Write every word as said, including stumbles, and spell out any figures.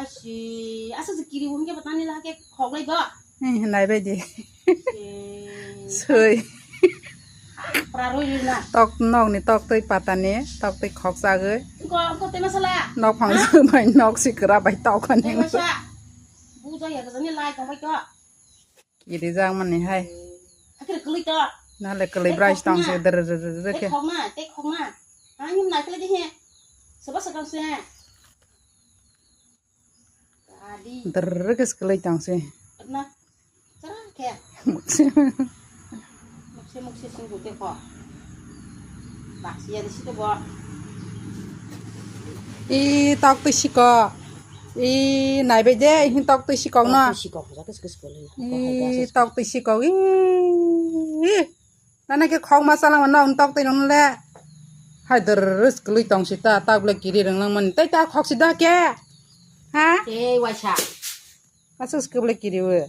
Si, asa se kiri hum ke batani la ke khok lai ba. Eh, nai bai di. Si. Sui. Pra roi roi na. Tok nok ni tok twi patani, tok twi khok chagwi. Ko, ko te masala. Nok phang bai nok si kra bai tok ani. Te masa. Bu ja ya ga ni lai tong bai to. Kiri jang mani hai. Akhir kului to. Na le kului brai tong se der der der der Te ke. Khok ma, te khok ma. Ani nai kle de he. Soba sakang se. Adi. Drrrr ke sekelai tang se. Na. Chara khe. Mukse mukse sing kute ko. Baksi ya disi to bo. I tok twi siko. I nai bai de, i tok twi siko no. Tok twi siko, jate siko siko le. I tok twi siko. I. Nana ke khok ma chalangma nok tok twi nong le. Hai drrrr sekelai tong si ta, tak le kiri rang lang mani. Tai ta khok si da ke. Ha? Ei waisa. Asuk sekelai kiri we.